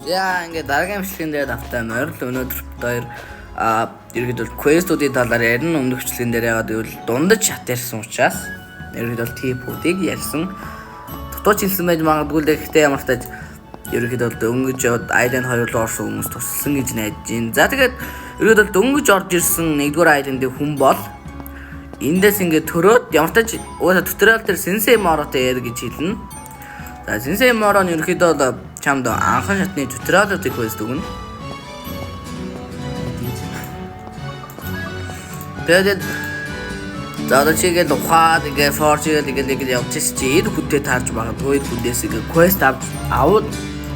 За, ингээд дараагийн бичлэгэн дээр тавтай морил. Өнөөдөр бид хоёр ерөөдөө quest үүдийн талаар ярина. Өмнөх бичлэгэн дээр яагаад гэвэл дундаж шат ярьсан учраас ерөөдөө tip үүдийг ярьсан. Дутууч хэлсэн байж магадгүй л, гэхдээ ямар ч тач ерөөдөө дөнгөж Island 2 руу орсон хүмүүс тусалсан гэж найдаж байна. За, тэгээд ерөөдөө дөнгөж орж ирсэн 1-р Island-ийн хүн бол эндээс ингээд төрөөд ямар ч тач угаасаа tutorial дээр Sensei Moro-той яар гэж хэлнэ. За, Sensei Moro нь ерөөхдөө бол чамд анхан шатны tutorial уудыг quest өгнө. Тэгээд за, одоо чи ингээд ухаад, ингээд forge хийгээд, ингээд явж ирсэн чи энэ хүнтэй таарч магадгүй. Энэ хүнээс ингээд quest авч аваад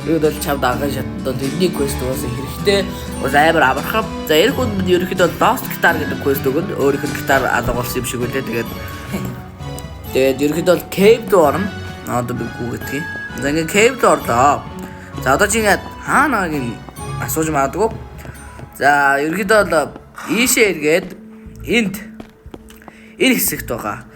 ерөөдөө бол чамд анхан шатнд бол тэрний quest угаасаа хэрэгтэй. Бас амар амархан. За, энэ хүнд ерөөхдөө Lost Guitar гэдэг quest өгöd, өөрийнх нь гитар алга болсон юм шиг үлээ. Тэгээд ерөөхдөө бол cave руу орно. Одоо би гүгэтгий. За, ингээд cave руу орлоо. За, одоо чи ингээд хаана байгааг асууж магадгүй. За, ерөөхдөө бол ийшээ эргээд энд энэ хэсэгт байгаа.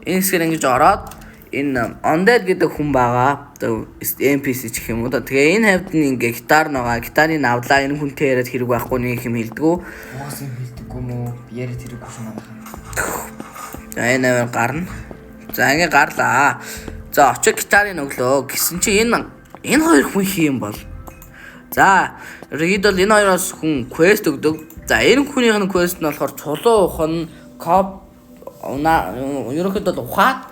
Энэ хэсгээр ингэж ороод энэ Undead гэдэг хүн байгаа. Одоо NPC ч гэх юм уу да. Тэгээ энэ хавьд нь ингээ гитар байгаа. Гитарын авлаа, энэ хүнтэй яриад хэрэг байхгүй, нэг юм хэлдэггүй. Уус юм хэлдэггүй мүү? Яриад хэрэггүй шүү манайхан. За, энэ аваар гарна. За, ингээ гарлаа. За, очиж гитарын өглөө гэсэн чи энэ хоёр хүн хий юм бол. За, ерөнхийдөө бол энэ хоёроос хүн quest өгдөг. За, энэ хүнийх нь quest нь болохоор чулуу ухан коп ерөнхийдөө бол ухаад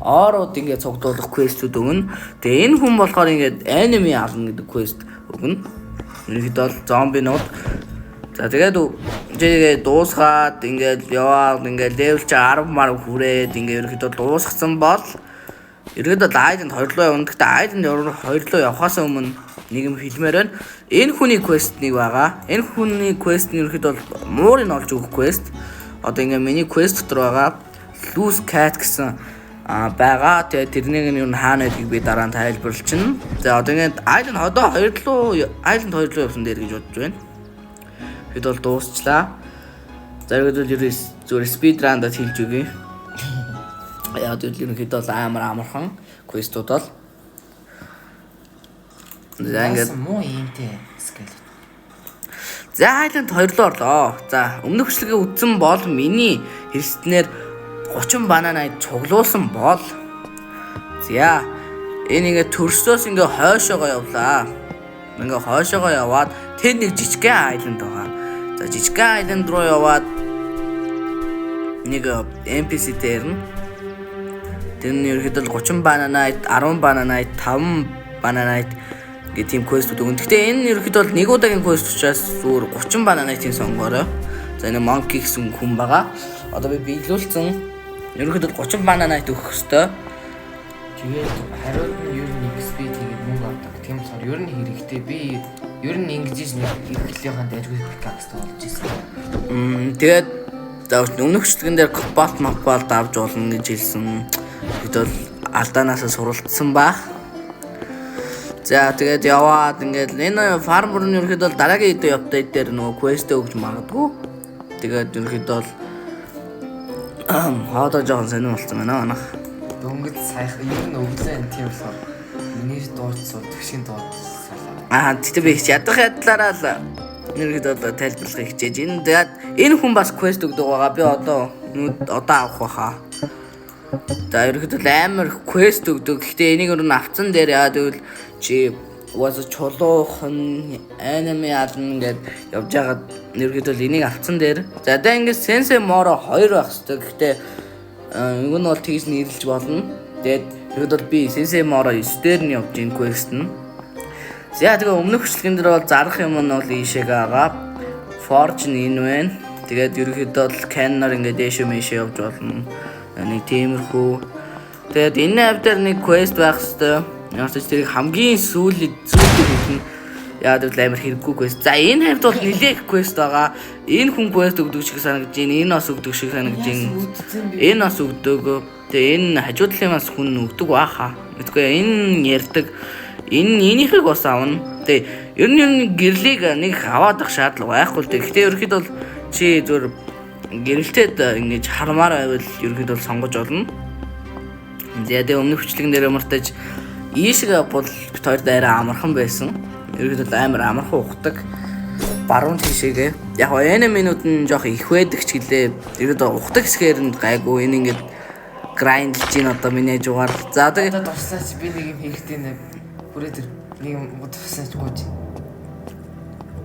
ore ууд ингээд цуглуулах quest үүд өгнө. Тэгээ энэ хүн болохоор ингээд enemy авна гэдэг quest өгнө. Ерөнхийдөө бол зомбинууд. За, тэгээд тэгээд дуусгаад ингээд яваад, ингээд level чи 10 мар хүрээд, ингээд ерөнхийдөө дуусгацсан бол ерөнхийдөө Island 2 руу явна. Гэхдээ Island 2 руу явахаас өмнө нэг юм хэлмээр байна. Энэ хүний quest нэг байгаа. Энэ хүний quest нь ерөнхийдөө бол муурыг олж өгөх quest. Одоо ингээд миний quest дотор байгаа Loose Cat гэсэн байгаа. Тэгээд тэрнийг нь юу хаана байдгийг би дараа нь тайлбарлчихна. За, одоо ингээд Island одоо 2 руу, Island 2 руу явсан дээр гэж бодож байна. Хэд бол дуусчлаа. За, ерөнхийдөө ер зүгээр speed run дад хэлж өгье. Яг л ерөнхийдөө бол амар амархан quest ууд бол. За, ингээд муу юмтэй skeleton. За, Island 2 руу орлоо. За, өмнөх бичлэгээ үзсэн бол миний хэлснээр 30 banana цуглуулсан бол за, энэ ингээд төрсөөс ингээ хойшоогоо явлаа. Ингээ хойшоогоо яваад тэр нэг жижигхэн island байгаа. За, жижигхэн island руу яваад нэг NPC дээр нь тэр нь ерөнхийдөө 30 banana, 10 banana, 5 banana гэх тийм quest үүд өгнө. Гэхдээ энэ ерөнхийдөө бол нэг удаагийн quest учраас зүгээр 30 banana-ийн сонгоорой. За, энэ monkey гэсэн хүн байгаа. Одоо би биелүүлсэн. Ерөнхийдөө 30 banana өгөх хэвээр. Тэгээд хариуд нь ер нь XP тэгээд мөнгө авдаг. Тийм болохоор ер нь хэрэгтэй. Би ер нь ингэж нэг эхлэлийнхэн дайжгүй pickaxe болж ирсэн. Тэгээд за, өмнөх бичлэгэн дээр cobalt мобалт авч болно гэж хэлсэн. Бид бол алдаанаас суралцсан баах. За, тэгээд яваад ингээд энэ farmer нь ерөнхийдөө бол дараагийн хэдэн update дээр нөгөө quest өгч магадгүй. Тэгээд ерөнхийдөө бол хоодоо жоохон сонир болсон байна манайх. Дөнгөж саяхан ер нь өглөө энэ тийм болохоор миний дууцсуу тэгшин дууцсалаа. Тэгтээ би ядах ядлаараа л ерөнхийдөө бол тайлбарлахыг хичээж. Энэ тэгээд энэ хүн бас quest өгдөг байгаа. Би одоо авах байхаа. За, ерөнхийдөө амар quest өгдөг. Гэхдээ энийг өөр нь авцсан дээр яа гэвэл чи угаасаа чулуухан enemy ална гэд явж байгаад ерөнхийдөө л энийг авцсан дээр. За, одоо ингээд Sensei Moro 2 байх хэрэгтэй. Гэхдээ энэ нь бол тэгж нэрлэж болно. Тэгээд ерөнхийдөө би Sensei Moro 9 дээр нь явж энэ quest нь. За, тэгээ өмнөх бичлэгэн дээр бол зарах юм нь бол ийшээ байгаа. Forge нь энэ байна. Тэгээд ерөнхийдөө бол Cannon-аар ингээд дээшээ мэшээ явж болно. Нэг тиймэрхүү. Тэгээд энэ хавь дээр нэг quest байх хэвээр. Ямар ч тэрийг хамгийн сүүлийн сүүлд хэлнэ. Яг л амар хэрэггүй quest. За, энэ хавьд бол нилээх quest байгаа. Энэ хүн quest өгдөг шиг санагдаж байна. Энэ бас өгдөг шиг санагдаж байна. Энэ бас өгдөг. Тэгээ энэ хажуу талын бас хүн өгдөг бааха. Мэдгүй, энэ ярьдаг. Энэ энийхийг бас авна. Тэгээ ер нь гэрлийг нэг аваад ах шаардлага байхгүй л дээ. Гэтэ ерөнхийдөө бол чи зүгээр гэрэлтэд ингэж хармаар байвал ерөнхийдөө бол сонгож олно. За, тэгээ өмнөх бичлэгэн дээр ямартаж ийшээ бол бит хоёр дайраа амархан байсан. Ерөнхийдөө амар амархан ухдаг. Баруун тишээгээ. Яг enemy-нууд нь жоох их байдаг ч гэлээ. Ерөнхийдөө ухдаг хэсгээр нь гайгүй. Энэ ингээд grind-лж гин одоо миний хажуугаар. За, одоо Одоо дуслаач, би нэг юм хэрэгтэй нэ. Бүрээ тэр нэг юм дуслаач гооч.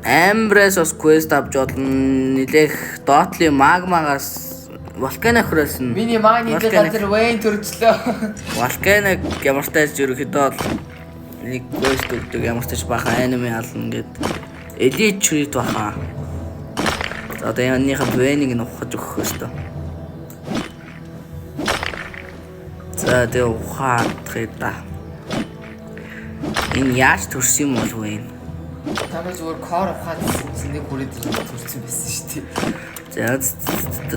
Amber-аас бас quest авч болно. Нилээх доотлын магмагаас, volcanic хөрөөс нь Миний мааны газар Вейн төрчлөө. Volcanic ямар ч тааж ерөнхийдөө бол нэг quest өгдөг, ямар ч тааж бахан enemy ална гэд elite treat баха. За, одоо энэнийхээ Вейнийг нь ухаж өгөх ёстой. За, тэгээ ухаадах да. Энэ яаж төрсөн юм бол вэ? Тамаа зүгээр core ухаад чинь нэг хүрээд төрсөн байсан шүү дээ. За,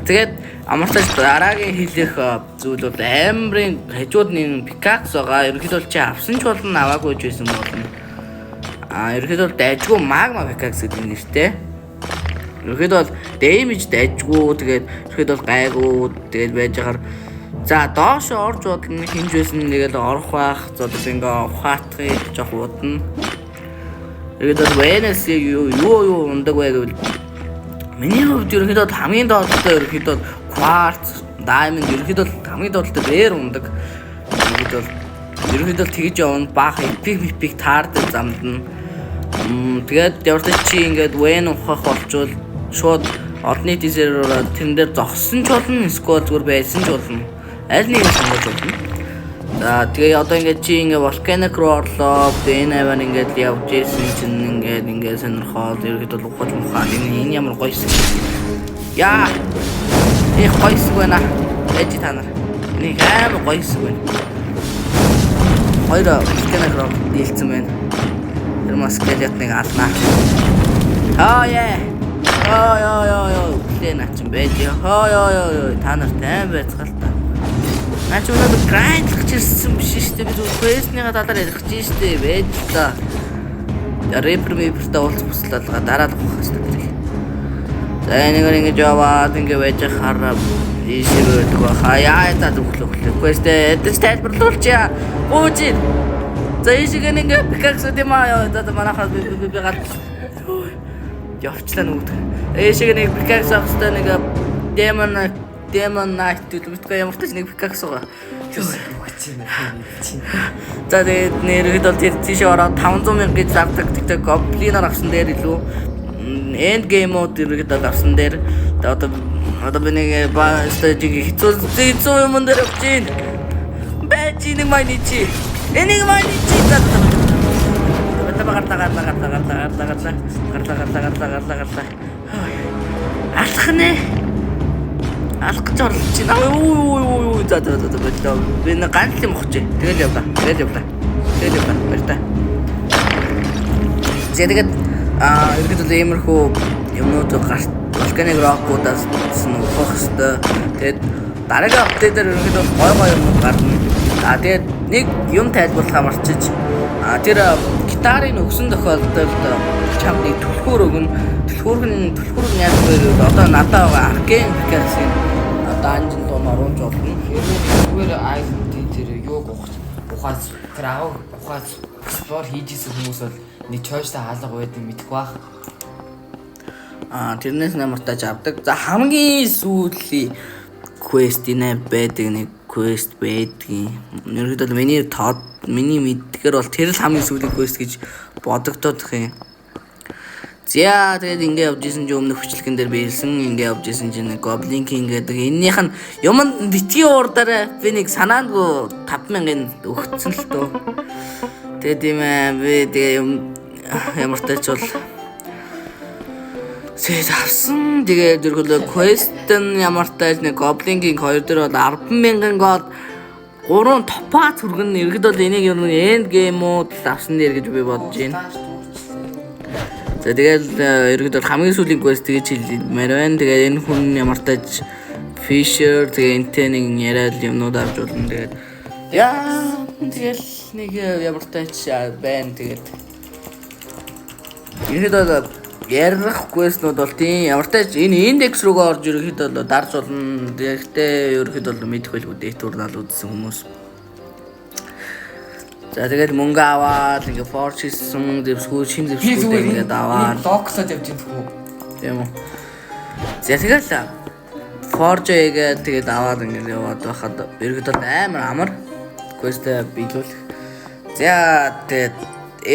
тэгээд амартаж дараагийн хэлэх зүйл бол Amber-ын хажууд нэг pickaxe байгаа. Ерөнхийдөө бол чи авсан ч болно, аваагүй ч байсан болно. Ерөнхийдөө бол дайжгүй magma pickaxe гэдэг нэртэй. Ерөнхийдөө бол damage дайжгүй, тэгээд ерөнхийдөө бол гайгүй, тэгээд байж ахаар. За, доош орж бодно, хинж байсан нэг л орох байх. За, одоо би ингээ ухаатахыг жоох удна. Ерөнхийдөө бол Venus юу юу юу ундаг вэ гэвэл миний хувьд ерөнхийдөө бол хамгийн доотлолтой ерөнхийдөө quartz, diamond, ерөнхийдөө бол хамгийн доотлолтой rare ундаг. Ерөнхийдөө бол тэгж явна. Баах epic epic таардаг замд нь. Тэгээд ямар ч чи ингээд Vein ухах болчвол шууд олон нийтийн сервероор тэрэн дээр зогссон ч болно, эсвэл зүгээр байсан ч болно. Аль нэг нь сонгож болно. За, тэгээ одоо ингээд чи ингээд volcanic руу орлоо. Тэгээ энэ аваар ингээд явж исэн чинь ингээд ингээд сонирхол ерөөхдөө бол ухаж мухаад энэ ямар гоё хэсэг. Яа. Их гоё хэсэг байна. Ээж та нар. Нэг амар гоё хэсэг байна. Хоёр volcanic руу дийлцэн байна. Тэр мас скелетныг алнаа. Аа яа. Йоо ёо ёо ёо. Үлээ наа чин байж. Хоо ёо ёо ёо. Та нар тайван байцгаал та. Наа чи өнөөдөр grind-лах гэж ирсэн биш шүү дээ. Би зүгээр quest-ийнхаа талаар ярих гэж шүү дээ. Байж та. Reaper Meeper-тэй уулзах буслалгаа дараа л ухах хэрэгтэй тэрийг. За, энэгээр ингэж яваад ингэ байж хараа ийшээ байдаг баха. Яа, за, өглөө өглөө. Quest эдэж тайлбарлуулчаа. Гууж. За, ийшээ ингэ pickaxe юм аа. За, манайхаа би би би гал явчлаа нүгд. Ийшээ нэг pickaxe авах хэрэгтэй, нэг Demon Knight гэдэг битгүй ямар ч нэг pickaxe байгаа. За, тэгээд нэрхэд бол тэр тийшээ ороод 500 мянга гэж зардаг. Тэгтээ гоблиноор авсан дээр илүү end game-ууд ерөөдөө авсан дээр одоо би нэг ба стажиг хэцүү хэцүү юм дээр явж гин. Байж нэг мань чи. Энийг мань чи. За за. Гарлаа, гарлаа, гарлаа, гарлаа, гарлаа, гарлаа, гарлаа, гарлаа, гарлаа, гарлаа, гарлаа. Алах нэ. Алах гэж орлож байна. Үй үй үй, за за за, боллоо. Би нэг ганц юм ухчих. Тэгэл явлаа. Тэгэл явлаа. Тэгэл явлаа. Баяр та. За, тэгээд ерөнхийдөө иймэрхүү юмнууд гарт volcanic rock-уудаас нь ухах хэвээр. Тэгээд дараагийн update-ээр ерөнхийдөө гой гой юмнууд гарна. Тэгээд нэг юм тайлбарлахаа марчиж, тэр гитарын өгсөн тохиолдолд чамд нэг түлхүүр өгнө. Түлхүүр нь яаж вэ гэвэл одоо надад байгаа Arcane Pickaxe-ийн dungeon руу оруулж болно. Хэрвээ зүгээр island-ийн тэр юуг ухаад тэр агуу ухаад explore хийж исэн хүмүүс бол нэг choice-тай хаалга байдаг мэдэх бах. Тэрнээс намартаж авдаг. За, хамгийн сүүлийн quest нэ байдаг, нэг quest байдгийн. Ерөнхийдөө миний тод миний мэддгээр бол тэр л хамгийн сүүлийн quest гэж бодогдоод их юм. За, тэгээд ингээ явж исэн чинь өмнөх хөчлөгөн дээр биелсэн. Ингээ явж исэн чинь Goblin King гэдэг эннийх нь юмд битгий уурдаарай. Би нэг санаандгүй 5000-ын өгцөн л дөө. Тэгээд юм би тэгээ юм ямар ч бол Тэгээд авсан. Тэгээд ерөнхийдөө quest нь ямар тааж нэг Goblin King 2 дээр бол 10,000 gold, 3 topaz хүргэн. Ерөнхийдөө бол энийг ер нь end game-ууд авсан дээр гэж би бодож байна. За, тэгэл ерөнхийдөө хамгийн сүүлийн quest тэгэж хэлмээр байна. Тэгээ энэ хүн ямар тааж Fisher, тэгээ энтэй нэг яриад юмнууд авч болно. Тэгээд яа, тэгэл нэг ямар тааж байна. Тэгээд ерөнхийдөө ярих quest-нууд бол тийм ямар тааж энэ индекс рүүгээ орж ерөнхийдөө бол дарж болно. Тэгэхдээ ерөнхийдөө бол мэдэх байлгүй detour нал үзсэн хүмүүс. За, тэгээд мөнгө аваад ингээ forge хийсэн зэвсгүүд, шин Би зэвсгүүд зүгээр ингээд аваад lock лоод явж байгаа хүү. Тийм үү. За, тэгэл forge хийгээд, тэгээд аваад ингээд яваад байхад ерөөдөө амар амар quest ээ биелүүлэх. За, тэгээд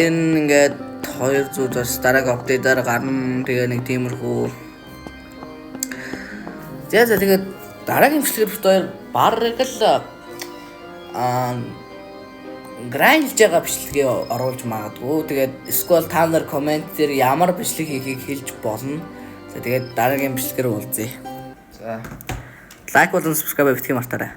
энэ ингээд 200 бас дараагийн update аар гарна. Тэгээ нэг тиймэрхүү. За, тэгээд дараагийн бичлэгээр бид хоёр бараг л grind хийж байгаа бичлэгээ оруулж магадгүй. Тэгээд эсвэл та нар comment дээр ямар бичлэг хийхийг хэлж болно. За, тэгээд дараагийн бичлэгээр уулзъя. За. Like болон subscribe битгий мартаарай.